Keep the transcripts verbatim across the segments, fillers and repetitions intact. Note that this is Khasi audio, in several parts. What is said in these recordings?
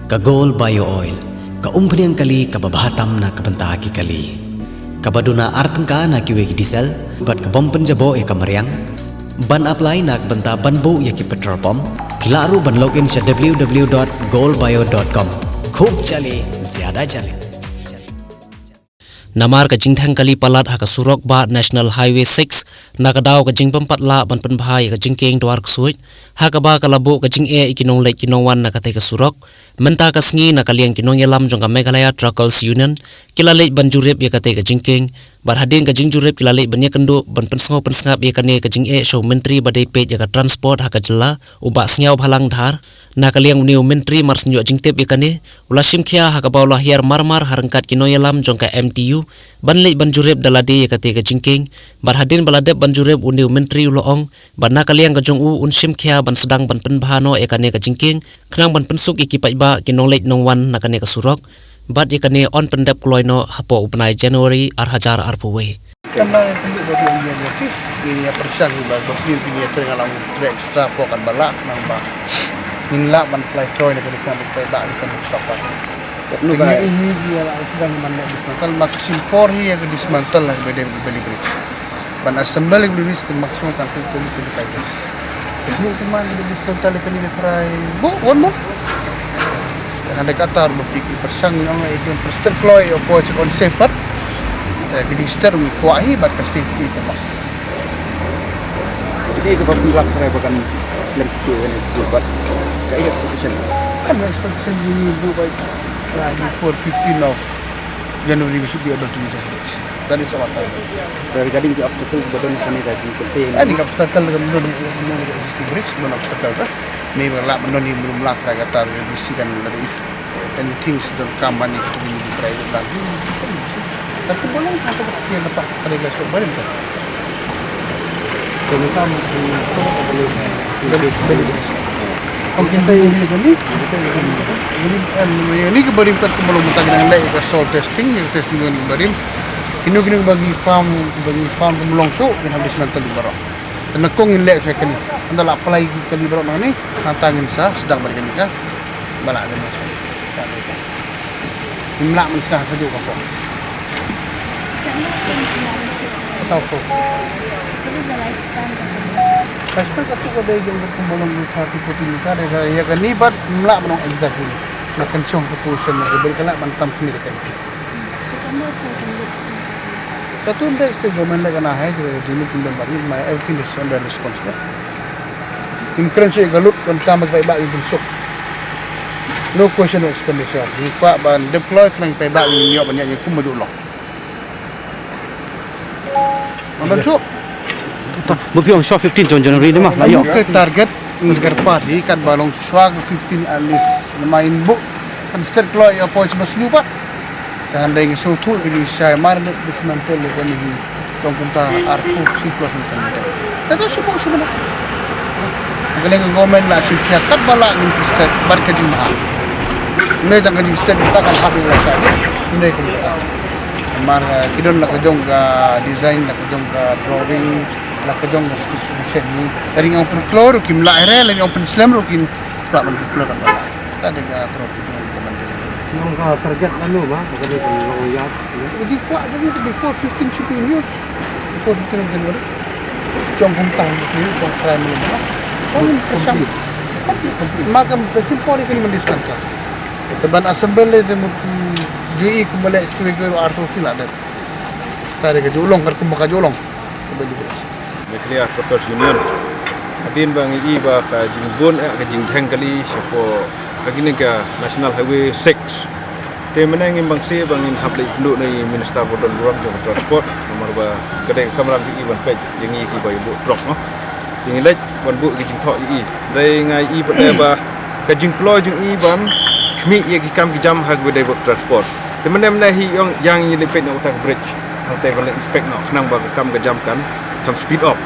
Ka Gold Bio Oil, ka umphniang kali kaba bha tam na ka bynta ki kali, kaba duna ar tyngka na kiwei ki diesel, bad ka bym pynjaboh ïa ka mariang. Ban apply na ka bynta ban buh ïa ki petrol pump, phi lah ruh ban log in sha w w w dot gold bio dot com. Khub jali, zyada jali. Namar ka jingdheng kali palat ha ka surok bah National Highway six, na ka daw ka jingpympat lah ban pynbha ïa ka jingkieng dwar ksuid, ha kaba ka la buh ka jingeh ïa ki nongleit ki nongwan na katei ka surok. Mynta ka sngi, na ka liang ki nongïalam jong ka Meghalaya Truckers Union, ki la leit ban jurip ïa katei ka jingkieng. Bad hadien ka jingjurip, ki la leit ban ïakynduh ban pynsngew pynsngap ïa kane ka jingeh sha u Myntri ba dei peit ïa ka transport ha ka jylla, u Bah Sniawbhalang Dhar. Na ka liang une u Myntri, mar shu ïoh jingtip ïa kane, u la shim khia ha kaba u la hiar marmar ha ryngkat ki nongïalam jong ka M T U ban leit ban jurip da lade ïa katei ka jingkieng. Bad hadien ba la dep ban jurip, une u Myntri u la ong ba na ka liang ka jong u, un shim khia ban sdang ban pynbha noh ïa kane ka jingkieng, khnang ban pynsuk ïa ki paidbah, ki nongleit nongwan na kane ka surok. Bad ïa kane yn pyndep kloi noh hapoh u bnai January ar hajar arphew wei. Kan nang ïa kynduh ba ïa ïa ki, ïa pyrshang ba ba ki ïa tyrang lang extra pok kan ba lah nang ba. Ngin lah ban apply kloi na ka dikna ba paidbah ïa kan sok ba. Kat nu ka ïa ini ïa la sdang ban dismantle, mak sim por hi ïa ka dismantle la ba dei Bali Bridge. Ban assemble Bali Bridge te maximum kan tu tu tu kai bridge. Te bu tu man Bali Bridge kan tali kani na try. Bu, one more. Te hande ka tar ba pik pyrshang ngi ong ai jong pyrster kloi o po chek on safe pat. Te ki jing ster ngi kwah hi bad ka safety is a must. Jadi ka ba pun lak try ba kan slem tu kan tu pat. Ka expectation. Kan expectation ni bu bai. Before fifteen of January, we should be able to use as bridge. That is our target. Regarding the obstacle, ba don kane da ki contain. Any obstacle ka don existing bridge, don obstacle ka. Maybe lah don ni belum lah kata kata bisi kan ada if anything sedang come money to be private land. Tapi boleh kata kata dia dapat kata dia sok barim tu. Kami tam boleh. Kong kita ini kami. Ini, em, ini ke barim kat kembali mentang dengan lek ke soil testing, yang testing dengan barim. Inu kini bagi farm, bagi farm kemlong su, yang habis mantel di barok. Tena kong in lek saya kini. Anda lah apply kini barok nang ni, nang tangin sa, sedang balik kini ka. Bala ada masuk. Imlak man sdang ka juh ka pok. Saw pok. Ka sdang ka tu ka dei jong ka kumbalong ka tu ka tu ka dei ka ïa ka ni bad imlak man ong exactly. Na kan chong ka position na ka beri ka lak ban tam kini ka ni. Ka tu ndai state government da ka na hai jong ka jingmut kumbalong bad ni ma everything is under responsible. Im kren sha ka lut ban tam ba ka bai ba im pynsuk. No question of expenditure. Ngi kwah ban dep kloi khnang bai ba ngi ïoh ban ïa ngi kum ba ju long. Ban suk. Ba phi ong sha fifteen jong January ni ma la ïoh. Ka target ngi kyrpad hi kat ba long shuwa ka fifteen at least. Namar in bu kan start kloi ïa poi sha ba slu ba. Te hynrei ngi sngewthuh ba ngi shai mar dep dismantle ïa kane hi jong kumta arphew six plus meter. Te to shu pok shu bna. Kane ka government la shu khia kat ba la ngi step bad ka jingmahal. Ne jang ka jingstep ta kan hap ïa la ka. Ne ka mar, eh, ki don la ka jong ka design, la ka jong ka drawing, la ka jong ka specification ni. Lada ngi ong pynkloi ruh kim lah re, lada ngi ong pynslem ruh kim lah ban pynkloi kat ba la. Ka dei ka property jong ka mandir. Nong ka target lano ba, ba ka dei ka long ïa. Ka jingkwah jong ngi before fifteen should be in use. Before fifteen of January. Jong kumta ni, jong try ni ba. Kami pyrshang. Complete. Complete. Ma kam pyrshang por ni kini mendismantle. Te ban assemble te mu, mm, ju i kumba leh ski wei ko ar to sila de. Tare ka ju long, kar kumba ka ju long. Meghalaya Truckers Union. Hadien ba ngi i ba ka jingbun, eh, ka jingdheng kali shapoh ka kine ka National Highway six. Te mynne ngim bang sih ba ngin hap leit kynduh na i Minister ba don burom jong ka transport. Namar ba ka dei ka kamram jong i ban peit ïa ngi kiba ïa buh truck, no. Te ngi leit ban buh ki jingthoh ïa i. Dei nga i pat ba ka jingkloi jong i ban khmih ïa ki kam ki jam ha kaba dei bad transport. Te mynne mynne hi ong ïa ngi leit peit na uta ka bridge. Hangta ban leit inspect noh khnang ba ka kam ka jam kan kham speed up.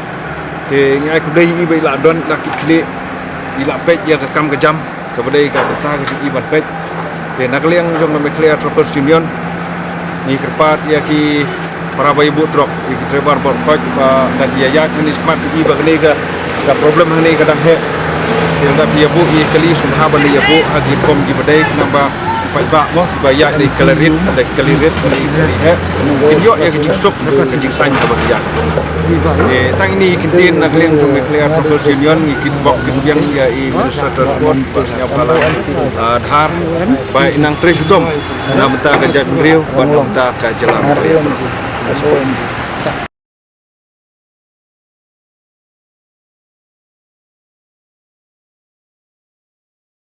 Te ngi ai khublei ïa i ba i la don, i la kit khlieh, i la peit ïa ka kam ka jam kaba dei ka bynta ka jong i ban peit. Te na ka liang jong ka Meghalaya Truckers Union ngi kyrpad ïa ki para ba ïa buh truck, ïa ki driver ba khot ba ka ïa ïa kane smat ïa i ba kane ka, ka problem hangne ka dang heh. Ynda phi ïa buh ïa kali, sngewbha ban ïa buh ha ki rukom kiba dei, namar ba paidbah mo ba ïa dei kali rit, dei kali rit, kali rit. Kin ïoh ïa ka jingsuk, ka jingsaiñ kaba ki ïa. Eh, tang ine i kyntien na ka liang jong Meghalaya Truckers Union, ngi kyrpad kyrpad ïa i Minister Transport, Bah Sniawbhalang, ah, Dhar, ba in nang trei shitom na bynta ka jaitbynriew bad na bynta ka jylla.